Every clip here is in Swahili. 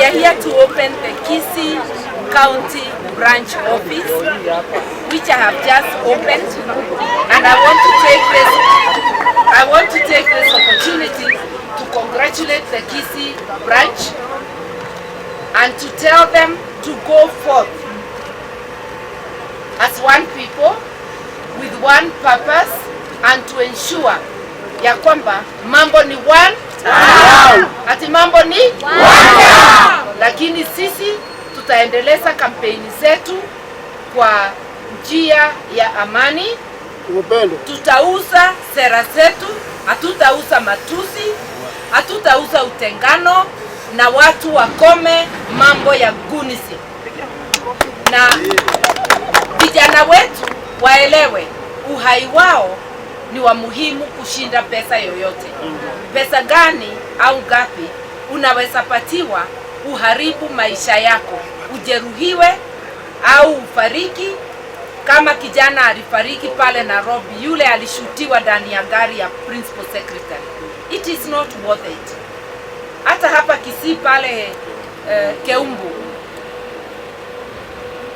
We are here to open the Kisii County Branch Office, which I have just opened, and I want to take this opportunity to congratulate the Kisii branch and to tell them to go forth as one people with one purpose and to ensure ya kwamba mambo ni one town. Ati mambo ni one town. Lakini sisi tutaendeleza kampeni zetu kwa njia ya amani. Upendo. Tutauza sera zetu, hatutauza matusi, hatutauza utengano, na watu wakome mambo ya goonism, na vijana wetu waelewe uhai wao ni wa muhimu kushinda pesa yoyote. Pesa gani au ngapi unaweza patiwa uharibu maisha yako, ujeruhiwe au ufariki kama kijana alifariki pale Nairobi, yule alishutiwa ndani ya gari ya principal secretary. It is not worth it. Hata hapa Kisii pale Keumbu,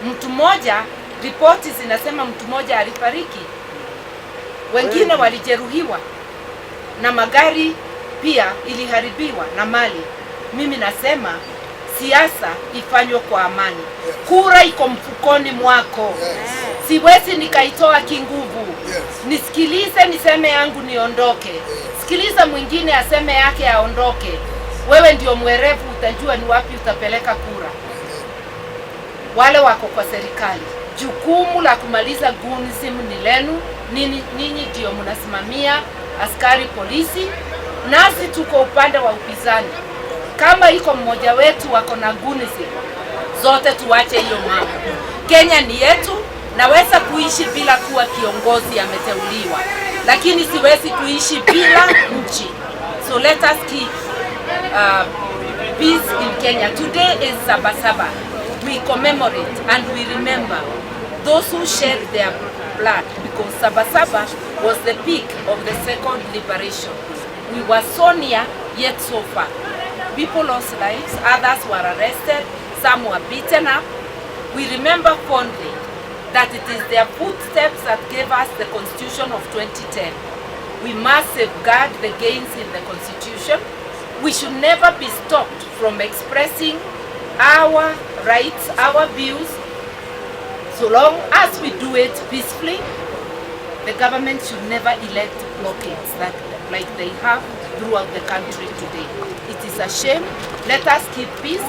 mtu mmoja, ripoti zinasema mtu mmoja alifariki, wengine walijeruhiwa na magari pia iliharibiwa na mali. Mimi nasema siasa ifanywe kwa amani. Kura iko mfukoni mwako. Siwezi nikaitoa kinguvu. Nisikilize niseme yangu niondoke. Sikiliza mwingine aseme yake aondoke. Wewe ndio mwerevu, utajua ni wapi utapeleka kura. Wale wako kwa serikali, jukumu la kumaliza goonism ni lenu. Ninyi ndio mnasimamia askari polisi, nasi tuko upande wa upinzani. Kama iko mmoja wetu wako na goonism, zote tuache hiyo mambo. Kenya ni yetu. Naweza kuishi bila kuwa kiongozi ameteuliwa, lakini siwezi kuishi bila nchi. So let us keep peace in Kenya. Today is Sabasaba. We commemorate and we remember those who shed their blood because Sabasaba was the peak of the second liberation. We were so near yet so far. People lost lives, others were arrested, some were beaten up. We remember fondly that it is their footsteps that gave us the Constitution of 2010. We must safeguard the gains in the Constitution. We should never be stopped from expressing our rights, our views, so long as we do it peacefully. The government should never elect blockades that like they have throughout the country today. It is a shame. Let us keep peace.